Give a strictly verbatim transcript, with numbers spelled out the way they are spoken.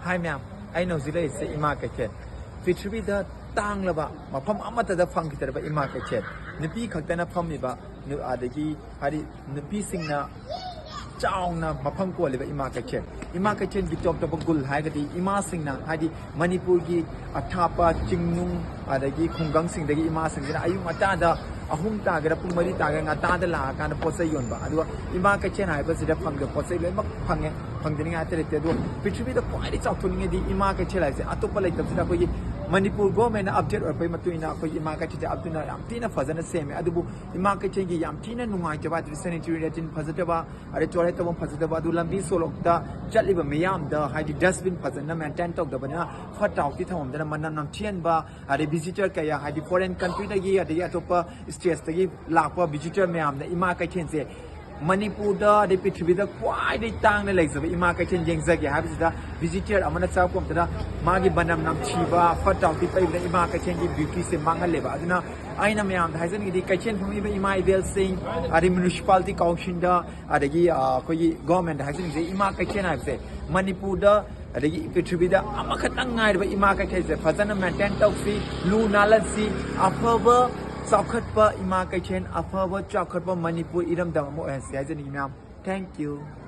ꯍꯥꯏ ꯃꯌꯥꯝ, ꯑꯩꯅ ꯍꯧꯖꯤꯛ ꯂꯩꯔꯤꯁꯦ ꯏꯃꯥ ꯀꯩꯊꯦꯜ, ꯄ꯭ꯔꯤꯊꯤꯕꯤꯗ ꯇꯥꯡꯂꯕ, ꯃꯐꯝ ꯑꯃꯠꯇꯗ ꯐꯪꯈꯤꯗ꯭ꯔꯕ ꯏꯃꯥ ꯀꯩꯊꯦꯜ, ꯅꯨꯄꯤ ꯈꯛꯇꯅ ꯐꯝꯃꯤꯕ, ꯅꯨ-, ꯑꯗꯒꯤ ꯍꯥꯏꯗꯤ ꯅꯨꯄꯤꯁꯤꯡꯅ ꯆꯥꯎꯅ ꯃꯐꯝ ꯀꯣꯜꯂꯤꯕ ꯏꯃꯥ ꯀꯩꯊꯦꯜ꯫ ꯏꯃꯥ ꯀꯩꯊꯦꯜꯒꯤ ꯇꯣꯞ ꯇꯣꯞꯄ ꯒꯨꯜ ꯍꯥꯏꯔꯒꯗꯤ ꯏꯃꯥꯁꯤꯡꯅ, ꯍꯥꯏꯗꯤ ꯃꯅꯤꯄꯨꯔꯒꯤ ꯑꯊꯥꯞꯄ ꯆꯤꯡꯅꯨꯡ ꯑꯗꯒꯤ ꯈꯨꯡꯒꯪꯁꯤꯡꯗꯒꯤ ꯏꯃꯥꯁꯤꯡꯁꯤꯅ ꯑꯌꯨꯛ ꯉꯟꯇꯥꯗ ꯑꯍꯨꯝ ꯇꯥꯒꯦꯔꯥ ꯄꯨꯡ ꯃꯔꯤ ꯇꯥꯒꯦꯔꯥ ꯉꯟꯇꯥꯗ ꯂꯥꯛꯑꯀꯥꯟꯗ ꯄꯣꯠ ꯆꯩ ꯌꯣꯟꯕ꯫ ꯑꯗꯨꯒ ꯏꯃꯥ ꯀꯩꯊꯦꯜ ꯍꯥꯏꯕꯁꯤꯗ ꯐꯪꯗꯕ ꯄꯣꯠ ꯆꯩ ꯂꯣꯏꯅꯃꯛ ꯐꯪꯉꯦ, ꯐꯪꯗꯅꯤꯡꯉꯥꯏ ꯑꯇꯩ ꯂꯩꯇꯦ꯫ ꯑꯗꯨꯒ ꯄ꯭ꯔꯤꯊꯤꯕꯤꯗ ꯈ꯭ꯋꯥꯏꯗꯒꯤ ꯆꯥꯎꯊꯣꯛꯅꯤꯡꯉꯗꯤ ꯏꯃꯥ ꯀꯩꯊꯦꯜ ꯍꯥꯏꯁꯦ꯫ ꯑꯇꯣꯞꯄ ꯂꯩꯇꯕꯁꯤꯗ ꯑꯩꯈꯣꯏꯒꯤ ꯃꯅꯤꯄꯨꯔ ꯒꯣꯔꯃꯦꯟꯅ ꯑꯞꯗꯦꯠ ꯑꯣꯏꯔꯛꯄꯒꯤ ꯃꯇꯨꯡ ꯏꯟꯅ ꯑꯩꯈꯣꯏꯒꯤ ꯏꯃꯥ ꯀꯩꯊꯦꯜꯁꯦ ꯑꯗꯨꯅ ꯌꯥꯝ ꯊꯤꯅ ꯐꯖꯅ ꯁꯦꯝꯃꯦ꯫ ꯑꯗꯨꯕꯨ ꯏꯃꯥ ꯀꯩꯊꯦꯜꯒꯤ ꯌꯥꯝ ꯊꯤꯅ ꯅꯨꯡꯉꯥꯏꯇꯕ ꯍꯥꯏꯕꯗꯤ ꯁꯦꯅꯤꯇꯔꯤ ꯂꯦꯇ꯭ꯔꯤꯟ ꯐꯖꯗꯕ, ꯑꯗꯩ ꯇꯣꯏꯂꯦꯠ ꯇꯧꯐꯝ ꯐꯖꯗꯕ, ꯑꯗꯨ ꯂꯝꯕꯤ ꯁꯣꯔꯣꯛꯇ ꯆꯠꯂꯤꯕ ꯃꯤꯌꯥꯝꯗ ꯍꯥꯏꯗꯤ ꯗꯁꯕꯤꯟ ꯐꯖꯅ ꯃꯦꯟꯇꯦꯟ ꯇꯧꯗꯕꯅꯤꯅ ꯐꯠꯇ ꯍꯥꯎꯊꯤ ꯊꯝꯃꯝꯗꯅ ꯃꯅꯝ ꯅꯝꯊꯤꯍꯟꯕ, ꯑꯗꯩ ꯚꯤꯖꯤꯇꯔ ꯀꯌꯥ ꯍꯥꯏꯗꯤ ꯐꯣꯔꯦꯟ ꯀꯟꯇ꯭ꯔꯤꯗꯒꯤ ꯑꯗꯒꯤ ꯑꯇꯣꯞꯄ ꯁ꯭ꯇꯦꯠꯇꯒꯤ ꯂꯥꯛꯄ ꯚꯤꯖꯤꯇꯔ ꯃꯌꯥꯝꯅ ꯏꯃꯥ ꯀꯩꯊꯦꯜꯁꯦ ꯃꯅꯤꯄꯨꯔꯗ ꯑꯗꯩ ꯄ꯭ꯔꯤꯊꯤꯕꯤꯗ ꯈ꯭ꯋꯥꯏꯗꯒꯤ ꯇꯥꯡꯅ ꯂꯩꯖꯕ ꯏꯃꯥ ꯀꯩꯊꯦꯜ ꯌꯦꯡꯖꯒꯦ ꯍꯥꯏꯕꯁꯤꯗ ꯚꯤꯖꯤꯇꯔ ꯑꯃꯅ ꯆꯪꯉꯛꯄ ꯃꯇꯝꯗ ꯃꯥꯒꯤ ꯃꯅꯝ ꯅꯝꯊꯤꯕ, ꯐꯠꯇ ꯍꯥꯎꯊꯤ ꯄꯩꯕꯗ ꯏꯃꯥ ꯀꯩꯊꯦꯜꯒꯤ ꯕ꯭ꯌꯨꯇꯤꯁꯦ ꯃꯥꯡꯍꯜꯂꯦꯕ꯫ ꯑꯗꯨꯅ ꯑꯩꯅ ꯃꯌꯥꯝꯗ ꯍꯥꯏꯖꯅꯤꯡꯉꯤꯗꯤ ꯀꯩꯊꯦꯜ ꯐꯝꯃꯤꯕ ꯏꯃꯥ ꯏꯕꯦꯜꯁꯤꯡ, ꯑꯗꯩ ꯃ꯭ꯌꯨꯅꯤꯁꯤꯄꯥꯂꯤꯇꯤ ꯀꯥꯎꯟꯁꯤꯜꯗ, ꯑꯗꯒꯤ, ꯑ, ꯑꯩꯈꯣꯏꯒꯤ ꯒꯣꯔꯃꯦꯟꯗ ꯍꯥꯏꯖꯅꯤꯡꯉꯤꯁꯦ ꯏꯃꯥ ꯀꯩꯊꯦꯜ ꯍꯥꯏꯕꯁꯦ ꯃꯅꯤꯄꯨꯔꯗ ꯑꯗꯒꯤ ꯄ꯭ꯔꯤꯊꯤꯕꯤꯗ ꯑꯃꯈꯛꯇꯪ ꯉꯥꯏꯔꯕ ꯏꯃꯥ ꯀꯩꯊꯦꯜꯁꯦ ꯐꯖꯅ ꯃꯦꯟꯇꯦꯟ ꯇꯧꯁꯤ, ꯂꯨ ꯅꯥꯜꯍꯟꯁꯤ, ꯑꯐꯕ ꯆꯥꯎꯈꯠꯄ ꯏꯃꯥ ꯀꯩꯊꯦꯜ, ꯑꯐꯕ ꯆꯥꯎꯈꯠꯄ ꯃꯅꯤꯄꯨꯔ ꯏꯔꯝꯗꯝ ꯑꯃ ꯑꯣꯏꯍꯟꯁꯤ ꯍꯥꯏꯖꯅꯤꯡꯉꯤ ꯃꯌꯥꯝ꯫ Thank you꯫